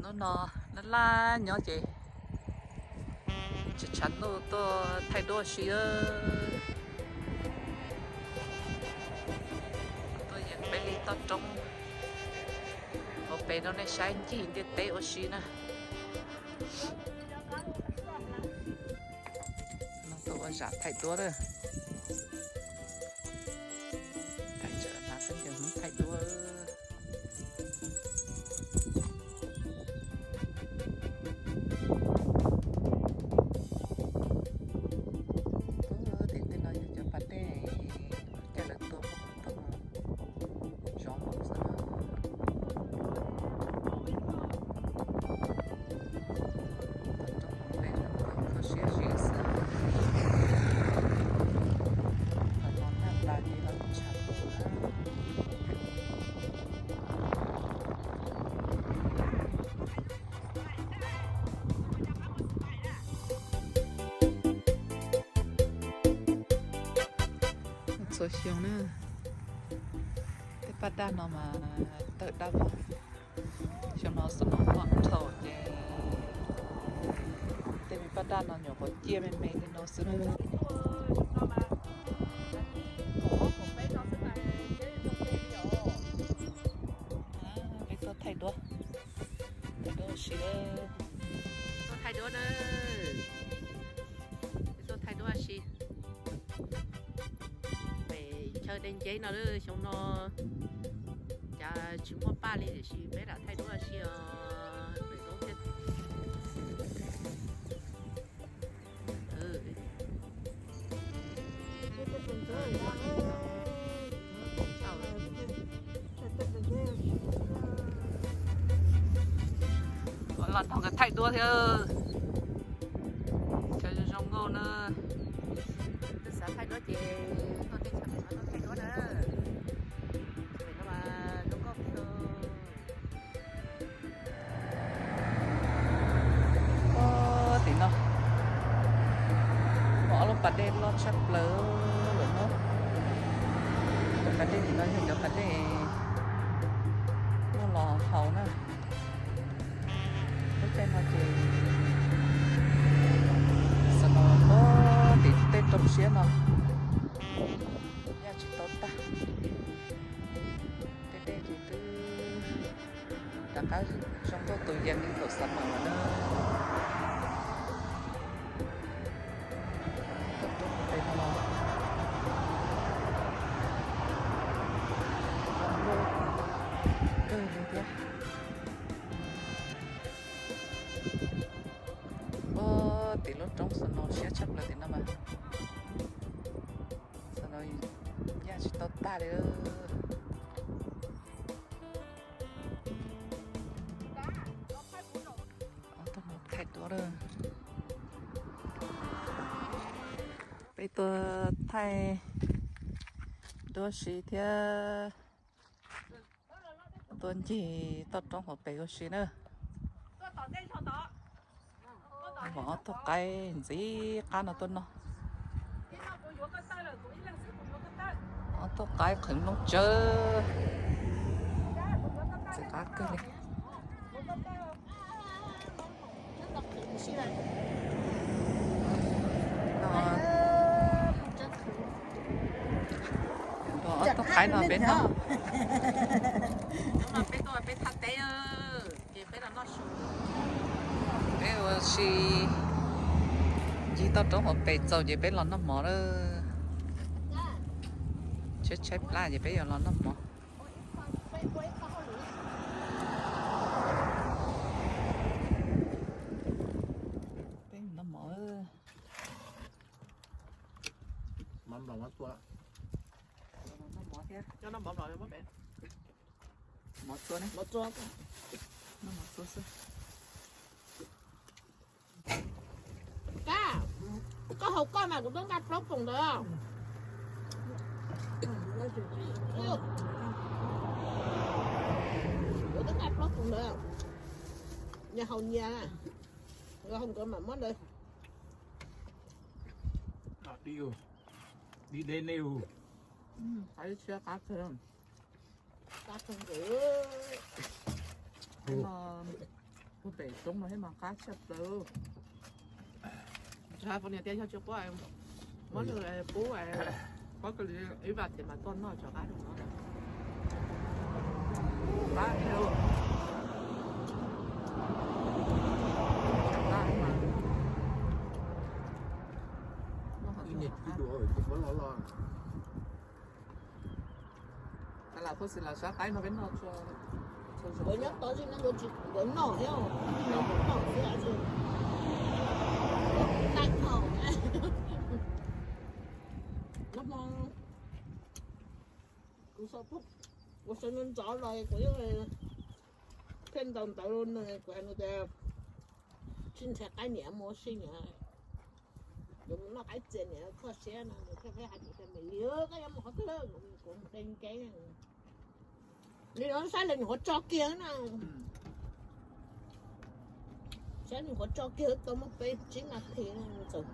Hnub no laj laj nyob ces tshav tshav ntuj tuaj thaij duab si. Tuaj yees peb li toj roob hauv pes rau nej saib ncig ntiaj teb ua si na. No tuaj ua zam thaij duab na. Thaij tsam hnav peb cov Hmoob thaij duab. Tim tej no yog cov pas dej, caij lawv tua zov npaum xwb na. Kho siab zim xwb. Los nag tas ces los tshav tuaj na. Txhua xyoo na, tej paj daj no mas tawm dab vog. Xyoo no snow no dhau ces tej me paj daj no nyuam qhuav ciaj me me li no xwb na. Peb tuaj thaij duab, thaij duab si, tuaj thaij duab na, tuaj thaij duab si. Pem chaw dej nceb no xyoo no cas tsis muaj paj li tiam sis peb lam thaij duab si os. Los nrog nkawd thaij duab thiab. Chaw zoo nkauj na. Twb xav thaij duab ces tuaj tej chaw pem no tuaj thaij duab na. Pem no mas zoo nkauj kawg. Tim no muaj ob lub pas dej loj tshaj plaws lawm no. Cov pas dej tim no yog cov pas dej muaj los haus na. Lub caij no ces snow tuaj tim tej roob siab no, yaj tsis tau tag. Tej dej ces twb rov qab zoo nkauj tus yees li thaum summer lawm na. Kawg li thiab. Ua tim lub roob snow siab tshaj plaws tim no mas. Snow yaj tsis tau tag li. Thaij duab lawm. Peb tuaj thaij duab si thiab tuaj ncig toj roob hauv pes ua si na. Muaj ob tug qaib ntxiv qab no tuaj noj. Ob tug qaib qhwv nplooj tsawb, ntxiv qab kawg li. Ob tug qaib no peb noj. Peb tuaj peb thaj teb, ces peb los noj su. Peb ua si ncig toj roob hauv pes txaus ces peb los noj mov lawm. Tshaib tshaib plab ces peb yuav los noj mov. Peb noj mov. Mov txua ne. Noj mov txua xwb. Kab, koj haus koj mas kuv twb nqa plaub poom ntawd. Kuv twb nqa plaub poom ntawd. Nyias haus nyias, nkawd haus nkawd mam muab ntawd. Qab kawg. Qab kawg. Pem roob no thiab mas qab tshaj plaws. Ntshai poj niam tias yog tsis quaj, muab nws pub, pub ib vas thiv mas tuaj noj tso qab rau no. Qab thiab. Ib niag tib duav ces muab loj loj. Lam khuj xwb los sab qaib no peb noj tso. Nkawd nyob tod tsis noj, nkawd tsis, nkawd noj thiab, noj xwb. Tais thaum no hmo kuv ua sawv ntxov los kuv yeej pheej ntaus ntawv rau nws, kuv hais nws tias tsis ntshai qaib niam mus ua si niam, yuav mus noj qaib txias niam kho siab no, nws thiaj pheej hais kuv tias me li koj yuav mus qhov twg, kuv mus de nkev. Li no saib li nyuam qhuav tso kiag na. Saib nyuam qhuav tso kiag tau muaj peb tsib nas this txawm,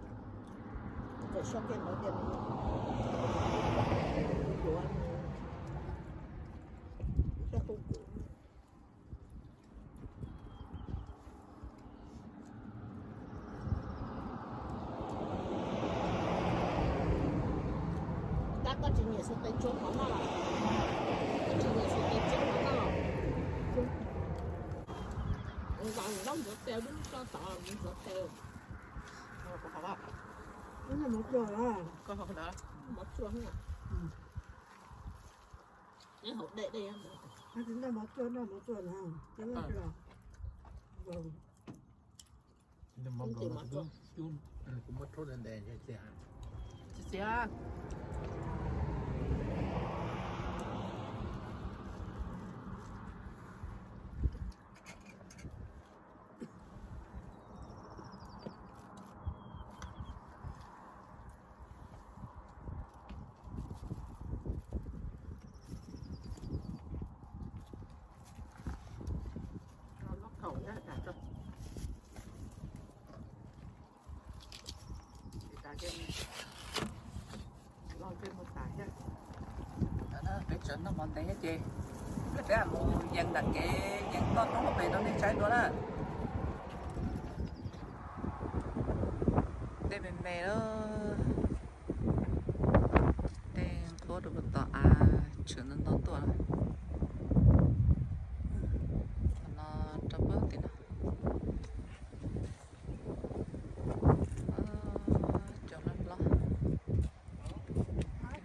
txawm so kiag ntawd tias yuav saib kuv. Tab koj tsis nyiam xu tes tsuab mov noj los? Koj tsis nyiam xu tes tsuab mov noj los? Nqa ntaub ntxuav tes, lub tso tod ntxuav tes. Mov tsuag, mov tsuag. Neb hauv dej dej. Mov tsuag, noj mov tsuag na. Kuv muab rhaub ntes ntes txias. Peb tseem noj mov ntev thiab ces peb mus yees nram kev yees toj roob hauv pes rau nej saib dua na. Dej me me lawm. Dej nqhuab rau puag tom av tshwm ntau ntau tuaj. Qhov no rau puag tim no. Cov hlob hlob,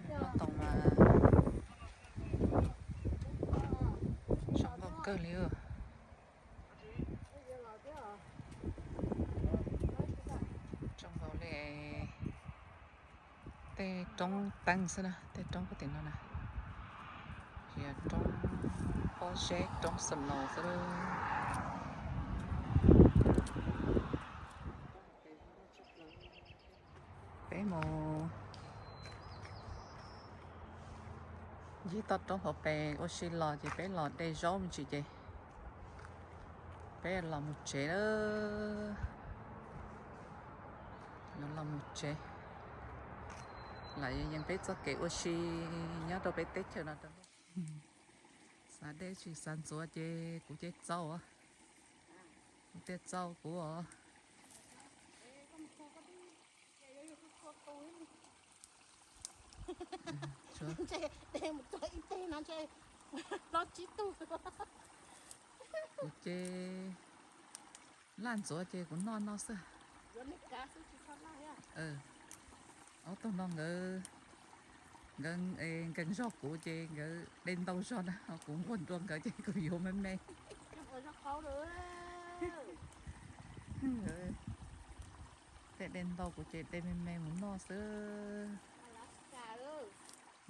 hlob toom mas zoo nkauj kawg li. Zoo nkaus li tej roob teeb xwb na, tej roob puag tim no na. Yog roob pob zeb, roob snow xwb. Peb mus ncig toj roob hauv pes ua si los ces peb los de zaub me ntsis ces peb los mus tsev lawm. Los mus tsev, lam yees peb txoj kev ua si nyob rau peb teb chaws no rau. Xav dej tsis xav ntxuav ces kuv ces txaus, kuv tias txaus kuv os. Kuv ces laj ntxuav ces kuv noj noj xwb. Ob tug no nkawd, nkawd nkees zog kuv ces nkawd de ntau zog na, kuv nquag nrua nkawd ces kuv yuav me me. Tej de ntau kuv ces de me me mus noj xwb.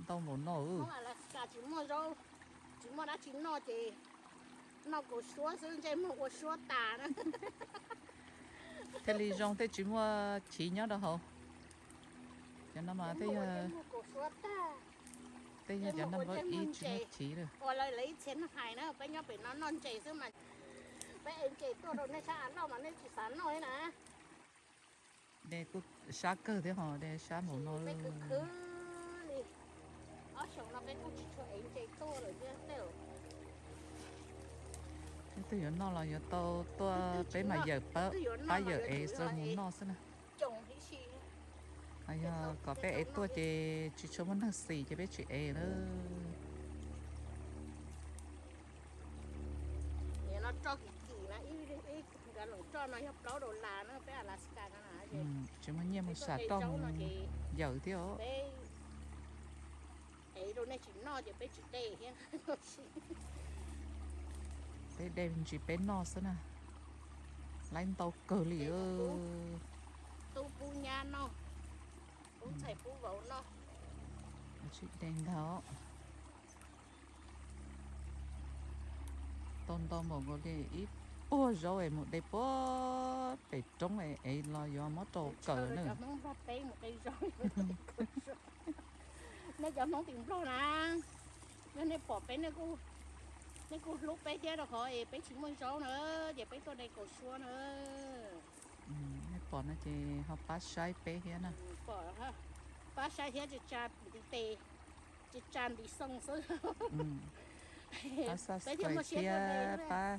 Ntau npaum no. Tsis muaj dab tsi noj ces noj kaus suab xwb, ntsej muag ua suab tas na. Thiaj li zoo tej tsis muaj chiv nyob rau hauv. Cov no mas tej yog, tej yog cov no npawb ib tsis muaj chiv lawm. Ua lawv ib txhia neeg hais na, peb nyob pem no noj ntses xwb mas, peb ev ntses tuaj rau nej sab av loj mas nej tsis xav noj li na. De kuj sab kawg thiab ho, de sab npaum no. Peb khwv khwv li, ob xyoos no peb kuj tsis tshua ev ntses tuaj lawm thiab tej. Twg yuav noj los yuav tau tuaj, peb mas yawm pab yawm ev xwb, mus noj xwb na. Yog kom peb ev tuaj ces tsis tshua muaj neeg xis ces peb tsis ev lawm. Tsis muaj nyiaj mus sam roj mus yawm thiab os. Peb de ntsis peb noj xwb na. Laib ntau kawg li. Tub pub nyab noj, pub ntxhais pub vauv noj. Tsis de ntag. Tau ntau npaum nkaus li ib puag zaub es mus de puag pem roob es los yuav muab rau kawm na. Nej cov Hmoob tim Nplog na, yog nej pom peb, nej kuj hlub peb thiab, rau qhov es peb tsis muaj zaub na, ces peb tuaj de kaus suab na. Nej pom no ces ho pab saib peb thiab na. Pab saib thiab, tsis tsa ntiv tes, tsis tsa ntiv xoo xwb. Pab subscribe thiab pab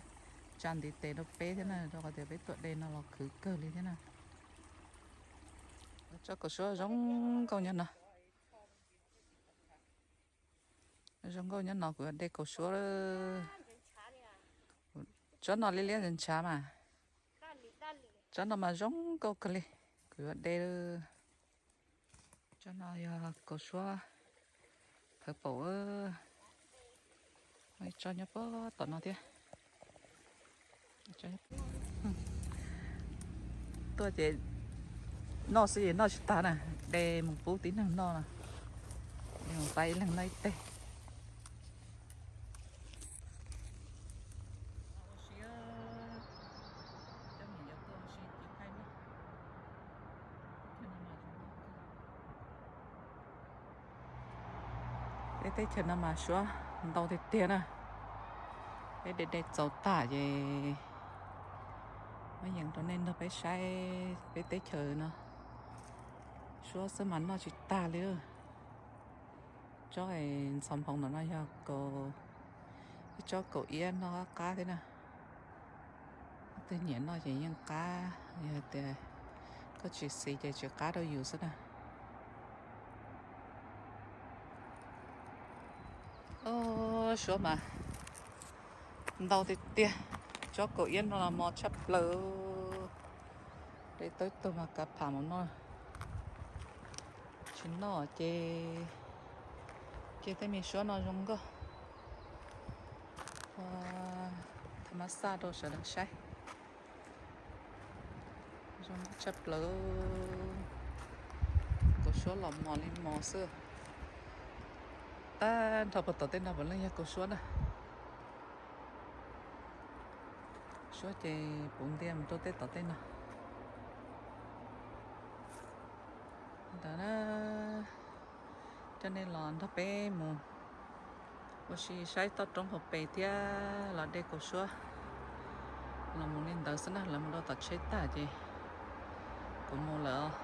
tsa ntiv tes rau peb thiab na, rau qhov tias peb tuaj de no los khwv kawg li thiab na. Tsob kaus suab zoo nkauj nyob no. Zoo nkauj nyob no, kuv yuav de kaus suab. Tsob no liab liab ntshav mas. Tsob no mas zoo nkauj kawg li, kuv yuav de. Tsob no yog kaus suab pawg paum. Muaj ib tsob nyob puag tom no thiab. Tuaj ces noj xwb ces noj tsis tag na, de mus pub tib neeg noj no. De mus pab ib leeg noj ib teg. Peb teb chaws no mas suab ntau tiag tiag na. Peb de de txaus tag ces muab yees rau nej nrog peb saib peb teb chaws no. Suab xwb mas noj tsis tag li. Tsob ntxhov nphoo no no yog ib tsob kaus iab noj qab thiab na. Leej twg nyiam noj ces yeej qab, yog tias koj tsis xis ces tsis qab rau yus xwb na. Suab mas ntau tiag tiag. Tsob kaus iab no los mos tshaj plaws. De tau ib tug mas kav pham mus noj. Tsis noj ces cia tej me suab no zoo nkauj. Ua tha mas xaj rau sawv daws saib. Zoo nkauj tshaj plaws. Kaus suab los mos li mos xwb. Tag nrho puag tom tej no puav leej yog kaus suab na. Suab ces puv ntia mus rau tej tom tej no. Ntawd na, coj nej los nrog peb mus ua si saib toj roob hauv pes thiab los de kaus suab. Los mus li ntawd xwb na, los mus rau tom tsheb tag ces kuv mus lawm os.